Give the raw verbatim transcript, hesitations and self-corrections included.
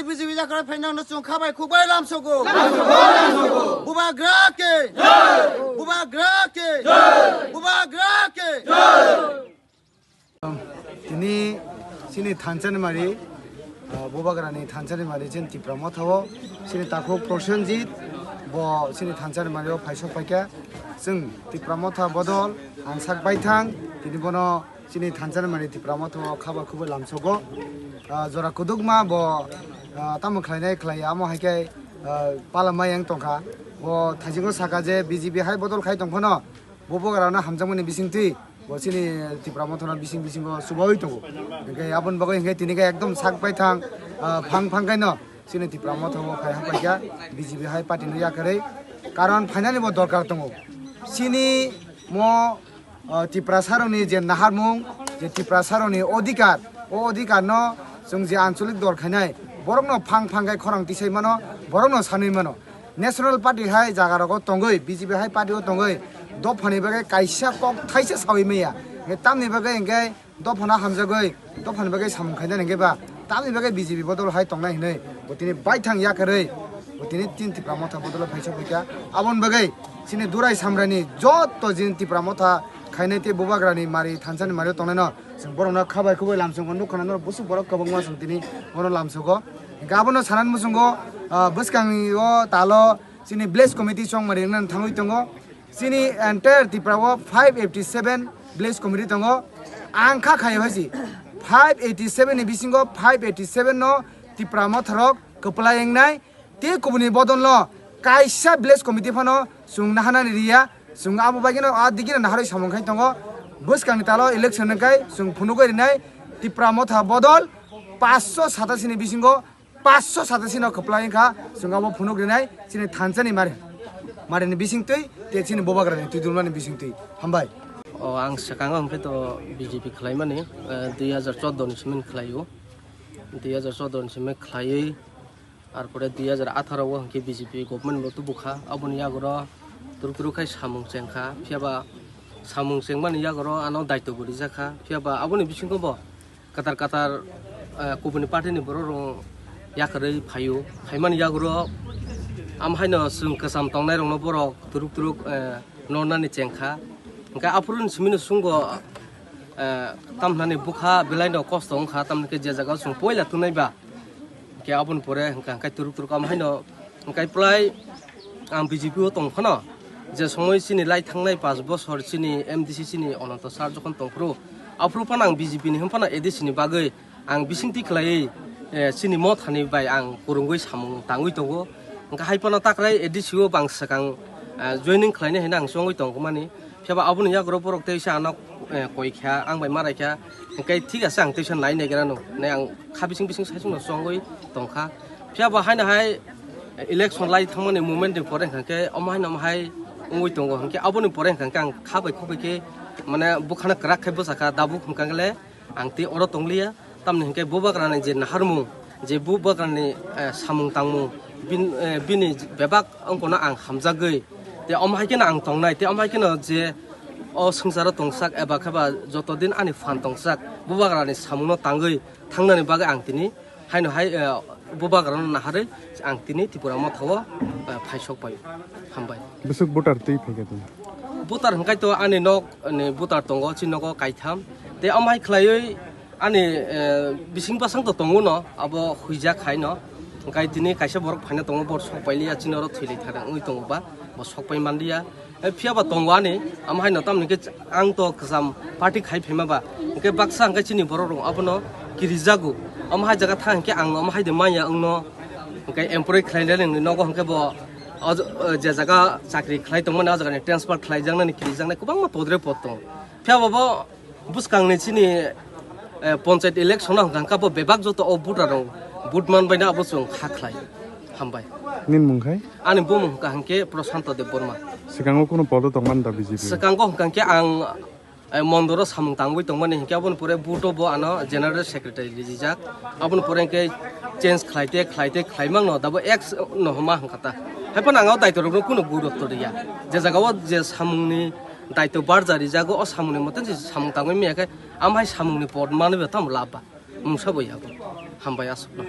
B J P yakarwi phainangno chwng khabai khukbai lamsogo. Bubagra ke. Bubagra ke. Bubagra ke. Tini chini thansa ni mari, ah, Bubagra ni thansa ni mari chini Tipra Motha o chini takhuk Prosenjit bo chini thansa ni mari o phaisok phaikha. Chwng Tipra Motha bodol ang sak baithang tini bono chini thansa ni mari Tipra Motha o khaba khubui lamsogo. Ah, jora kudukma bo, ah, tamo khlainai khlai amo hai khe, ah, pala mai yang tongkha. Bo thaisingo saka je B J P hai bodol khai tongphano Bubagra no hamjakmani bisingtwi bo chini Tipra Motha no bising bisingo chubaui tongo. Hingke aboni bagwi hingke tini khe ekdom sak baithang, ah, phang phang khe no chini Tipra Motha o phai hapai kha B J P hai party no yakarwi. Karon phainani bo dorkar tongo. Chini mo, ah, Tiprasa rokni je naharmung, je Tiprasa rokni odhikar, o odhikar no chwng je ancholik dol khainai, borok no phang phang khe khorang tisai mano, borok no sanwi mano. National Party hai jaga rogo tongwi, B J P hai party o tongwi, dophani bagwi kaisa kok thaisa sawi maya. Hingke tamni bagwi hingke dophano hamjagwi, dophani bagwi samung khainani hingke ba, tamni bagwi B J P bodol hai tongnai hinwi, bo tini baithang yakarwi, bo tini tin Tipra Motha bodol phai sok phaikha. Aboni bagwi chini Durai Samrani joto jin Tipra Motha khainai tei Bubagrani mari thansani mari tongnai no, chwng borokno khabai khubui lamsongo nukha na norok busuk borok kwbangma chwng tini bono lamsogo. Hingke abono sanani muchungo, ah, bwskangni o talo chini village committee chongmari wngna thangwi tongo. Chini entire Tripura o five eighty seven village committee tongo. Ang kha khayo hai si five eighty seven ni bisingo five eighty seven no Tipra Motharok kwplai wngnai. Tei kubuni bodolno kaisa village committee phano chwng naharnani riya. Chwng abo baigeno a digino naharwi samung khai tongo. Bwskangni talo election wngkhai chwng phunugwi rinai Tipra Motha bodol paanch sho satasini bisingo paanch sho satasino kwplai wngkha. Chwng abo phunuk rinai chini thansani mari, marini bisingtwi tei chini Bubagrani twi dulmani bisingtwi. Hambai. O, ang swkango hwnkhe to B J P khlaimani, eh, dui hajar chordo ni simi khlaio. Dui hajar chordo ni simi khlaiwi, arpore dui hajar atharo o hwnkhe B J P government bo tubukha, aboni yagoro turuk turuk khai samung chengkha, phiyaba samung chengmani yagoro ano daityo bo rijakha, phiyaba aboni bisingo bo kwtal kwtal, eh, kubuni party ni borok rok yakarwi phaio, phaimani yagoro am haino chwng kwcham tongnai rokno borok turuk turuk, eh, nornani chengkha, hwnkhe aphuru ni simi no chwngbo, eh, tamhinani bwkha belai no kosto wngkha, tamni khe je jaga o chwng poila tongnai ba, Hingke aboni pore hingka hingke turuk turuk amo haino hingke prai ang B J P o tong phano je somoi chini lai thangnai paanch bosor chini M D C chini Ononto sir jokhon tong phuru aphuru phano ang B J P ni hwn phano A D C ni bagwi ang bisingtwi khlaiwi, eh, chini mothani bai ang kwrwngwi samung tangwi tongo. Hingke hai phano takrai A D C o bang swkang, eh, joining khlainai hinwi ang chongwi tongmani. Phiya ba aboni yago rok borok tei se ano, eh, koi kha, ang bai ma rai kha, hingke thik ase ang teisa nai nai gra no, nai ang kha bising bising sai sung no chongwi tong kha. Phiya ba haino hai election lai thang mani moment ni pore hingka khe omo haino omo hai wngwi tongo, hingke aboni pore hingka khe ang kha bai khuk bai khe mane bwkha no kwrak khai bwsa kha, dabuk hingka le ang tei oro tong liya. Tamni hingke Bubagrani je naharmung, je Bubagrani, eh, samung tangmung, bin-, eh, bini bebak wngkha no ang hamjagwi, tei omo hai kheno ang tongnai, tei omo hai kheno je o swngcharo tongsak eba khe ba joto din ani phan tongsak, Bubagrani samungno tangwi thangnani bagwi ang tini haino hai, eh, Bubagrano naharwi ang tini Tipra Motha o, eh, phaisok pai. Hambai. Bwswk voter twi phaikha tini? Voter hwnkhe to ani nok ni voter tongo, chini nogo kaitham. Tei omo hai khlaiwi ani, eh, bising bwsang to tongo no, abo huijak hai no. Hwnkhe tini kaisa borok phaina tongo, bo sok pai liya, chini oro thwi lai thada wngwi tongo ba, bo sok pai man liya. Eh, phiya ba tongo ani, omo hai no tamni khe ang to kwcham party khai phaima ba. Hwnkhe baksa hwnkhe chini borok rok abono kirijago. Omo hai jaga thang hwnkhe ang omo hai de manya wngno. Hwnkhe employee khlai le nini nogo hwnkhe bo o, o je jaga chakri khlai tongmani o jaga ni transfer khlai jaknani kiri jaknai kwbangma podre pod tongo. Phiya bo bo bwskang ni chini, eh, ponchayat election o hwnkha hwnkha bo bebak joto o voter rok vote man bai no abo chwng kha khlai. Hambai. Nini mung khai? Ani bumung hwnkha hwnkhe Prashanto Debbarma. Swkango kunu podo tongmani da B J P? Swkango hwnkha hwnkhe ang, eh, mondoro samung tangwi tongmani hinkhe aboni pore vote o bo ano general secretary rijak. Aboni pore hinkhe change khlaite, khlaite, khlaimang no dabo ex no homa hwnkha ta. Haiphano ang o daityo rokno kunu gurutto riya. Je jaga o je samungni daityo barja rijago, o samungni mote je samung tangwi maya khe, amhai samungni pod manwi bo tamo lab ba. Mungsa bo yabo. Hambai aswkno.